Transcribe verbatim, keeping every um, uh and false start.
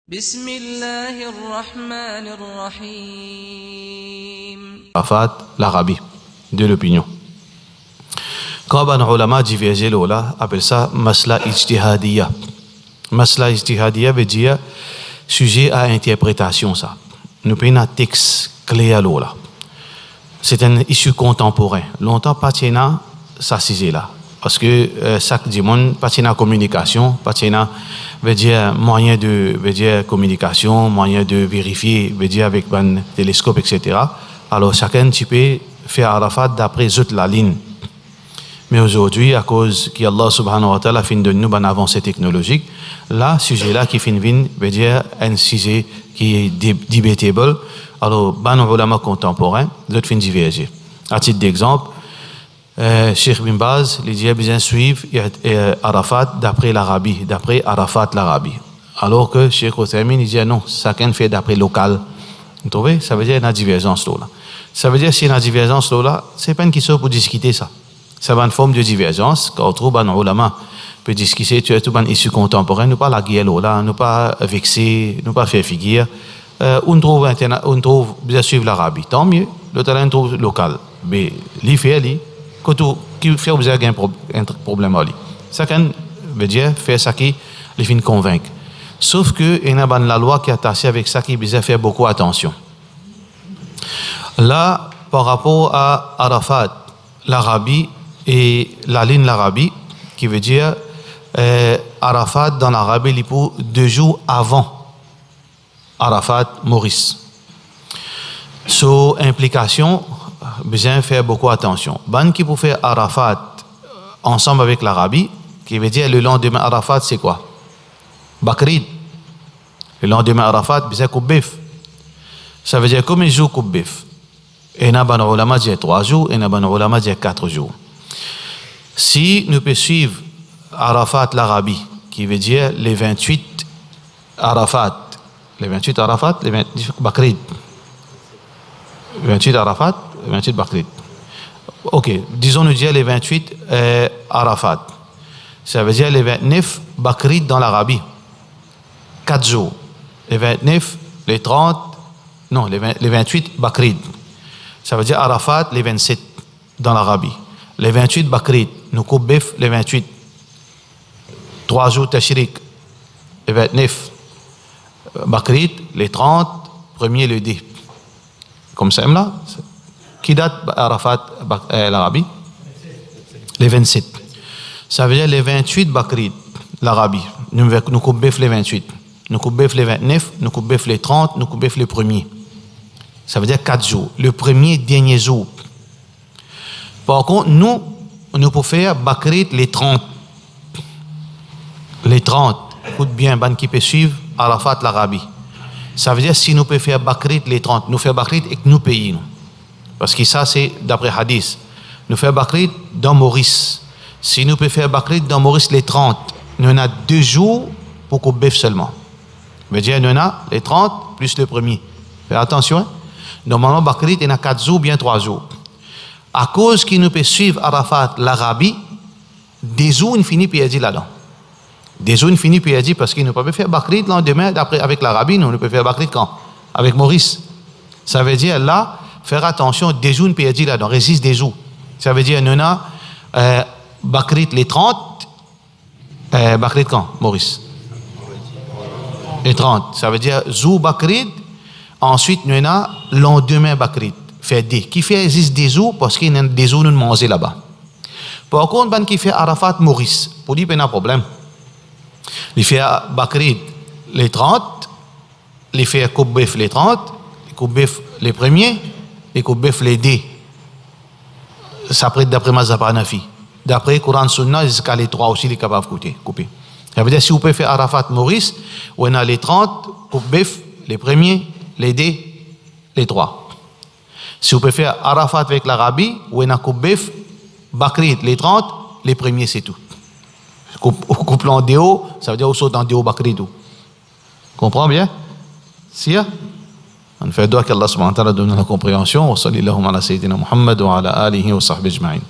بسم الله الرحمن الرحيم. Arafat, Larabi, de lopinion. Kan bann oulama diverze lor la, apel sa masla ijtihadiya. Masla ijtihadiya vedir size a interpretasion sa. Nou pena text kler lor la. Se enn isi kontanporin. Lontan pa ti ena sa size la. Parski, eh, sak dimoun pa ti ena kominikasion, pa ti ena, vedir, mwayin de, vedir, kominikasion, mwayin de verifie, vedir, avek bann teleskop, et cetera. Alor, sakenn ti pe fer Arafat dapre zot lalinn. Me azordi, akoz ki Allah subhanahu wa ta'ala finn donn nou bann avanse teknolozik, la, size la ki finn vinn, vedir, enn size ki de-, debatable. Alor, bann oulama kontanporin, zot finn diverze. A tit degzanp, eh, Sheikh Bin Baz, li dir bizin swiv, eh, Arafat dapre Larabi, dapre Arafat Larabi. Alor ki Sheikh Uthaymin, li dir non, sakenn fer dapre lokal. Vous trouvez? Savedir ena diverzans lor la. Savedir si ena diverzans lor la, se pa enn kiksoz pou diskite sa. Sa bann form de diverzans, kan ou trouv bann oulama pe diskite, sirtou bann isi kontanporin, nou pa lager lor la, nou pa vexe, nou pa fer figir. Eh, ou'nn trouv interna-, ou'nn trouv bizin swiv Larabi, tan mie. Lot la, ou'nn trouv lokal. Be, li fer li, kot ou, ki fer ou bizin gagn prob-, enn tr-, problem ar li. Sakenn, vedir, fer sa ki li finn konvink. Sof ki ena bann lalwa ki atase avek sa ki bizin fer boukou atansion. La, par rapor a Arafat Larabi e lalinn Larabi, ki vedir, eh, Arafat dan Larabi, li pou de zour avan Arafat Moris. So inplikasion, bizin fer boukou atansion. Bann ki pou fer Arafat ansam avek Larabi, ki vedir lelandime Arafat, se kwa? Bakrid. Lelandime Arafat, bizin koup bef. Savedir konbien zour koup bef? Ena bann oulama dir trwa zour, ena bann oulama dir kat zour. Si nou pe swiv Arafat Larabi, ki vedir le vintwit Arafat, le vintwit Arafat, le vintwit Bakrid. Vintwit Arafat, vintwit Bakrid. Ok, dizon nou dir le vintwit, eh, Arafat. Savedir le vintnef Bakrid dan Larabi. Kat zour. Le vintnef, le trant, non, le vin, le vintwit Bakrid. Savedir Arafat le vintset dan Larabi. Le vintwit Bakrid, nou koup bef le vintwit. Trwa zour Tashrik, le vintnef Bakrid, le trant, premie, le de. Koumsa mem la, ki dat Arafat, Bak-, eh, Larabi? Le vintset. Savedir le vintwit Bakrid, Larabi. Nou, nou koup bef le vintwit. Nou koup bef le vintnef, nou koup bef le trant, nou koup bef le premie. Savedir kat zour. Le premie, dernie zour. Par kont, nou, nou pou fer Bakrid le trant. Le trant, ekout bien, bann ki pe swiv Arafat Larabi. Savedir, si nou pe fer Bakrid le trant, nou fer Bakrid ek nou pei, nou. Parski sa, se dapre hadis. Nou fer Bakrid dan Moris. Si nou pe fer Bakrid dan Moris le trant, nou ena de zour pou koup bef selman. Vedir, nou ena le trant plis le premie. Fer atansion, hein. Normalman, Bakrid, ena kat zour, bien trwa zour. Akoz ki nou pe swiv Arafat Larabi, de zour inn fini perdi ladan. De zour inn fini perdi parski nou pa pe fer Bakrid landime dapre avek Larabi, nou, nou pe fer Bakrid kan? Avek Moris. Savedir la, fer atansion, de zour inn perdi ladan, res zis de zour. Savedir nou ena, eh, Bakrid le trant, eh, Bakrid kan, Moris? Le trant. Savedir zour Bakrid, answit nou ena landime Bakrid, fer de. Ki fer zis de zour, parski ena de zour nou manze laba. Par kont, bann ki fer Arafat Moris, pou li pena problem. Li fer Bakrid le trant, li fer koup bef le trant, li koup bef le premie, li koup bef le de. Sa pre dapre mazhab Hanafi. Dapre Koran, Sounna, ziska le trwa osi li kapav koute, koupe. Savedir, si ou pe fer Arafat Moris, ou ena le trant, koup bef, le premie, le de, le trwa. Si ou pe fer Arafat avek Larabi, ou ena koup bef, Bakrid, le trant, le premie, se tou. Koup, ou koup la an de, savedir ou sot an de Bakrid ou. Konpran bien? Sir? Ann fer dwa ki Allah subhanahu wa ta'ala donn nou lakonpreansion. Wa sallallahu ala sayyidina Muhammad wa ala alihi wa sahbihi ajma'in.